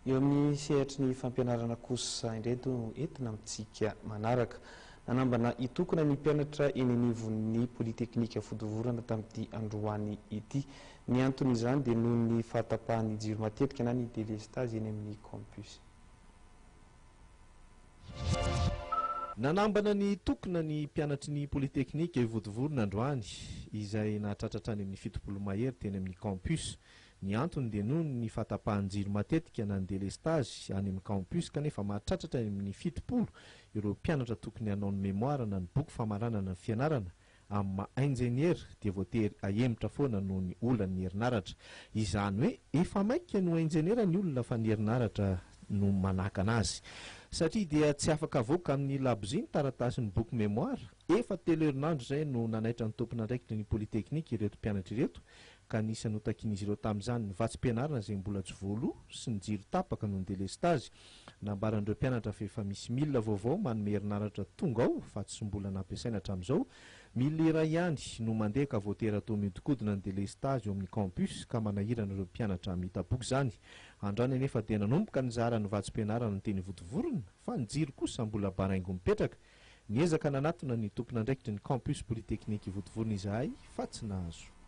Eo amin'ny sehatry ny fampianarana kosa indray no entina amintsika manaraka. Nanambana hitokona ny mpianatra eny anivon'ny Polyteknika Vontovorona tamin'ity androany ity. Ny anton'izany dia noho ny fahatapahan'ny jiro matetika na ny delestazy eny amin'ny campus. Nanambana ny hitokona ny mpianatry ny Polyteknika Vontovorona androany, izay nahatratra hatrany amin'ny 70 mahery teny amin'ny campus. Ny antony dia noho ny fahatapahan-jiro matetika na ny delestazy any amin'ny campus kanefa mahatratra hatrany amin'ny 70 ireo mpianatra tokony hanao ny mémoire na ny boky famaranana ny fianarana amin'ny maha injeniera dia voatery ahemotra foana noho ny olan'ny herinaratra. Izany hoe efa maika ny ho injeniera ny olona fa ny herinaratra no manakana azy. Satria dia tsy afaka avoaka amin'ny labozia ny taratasin'ny boky mémoire. Efa 3 herinandro izay no nanaitra ny tompon'andraikitry ny Polytechnique ireto mpianatra ireto ka anisan'ny notakian'izy ireo tamin'izany ny vatsim-pianarana izay mbola tsy voaloa sy ny jiro tapaka noho ny delestazy. Nambaran'ireo mpianatra fa efa misy milina vaovao manome herinaratra tonga ao fa tsy mbola nampiasaina hatramin'izao. Milina iray ihany no mandeha ka voatery atao mihodinkodina ny delestazy eo amin'ny campus ka manahirana ireo mpianatra mita boky izany. Androany anefa dia nanomboka nizara ny vatsim-pianarana ny teny Vontovorona fa ny jiro kosa mbola baraingo mipetraka. Niezaka nanatona ny tompon'andraikitry ny campus Polytechnique Vontovorona izahay fa tsy nahazo.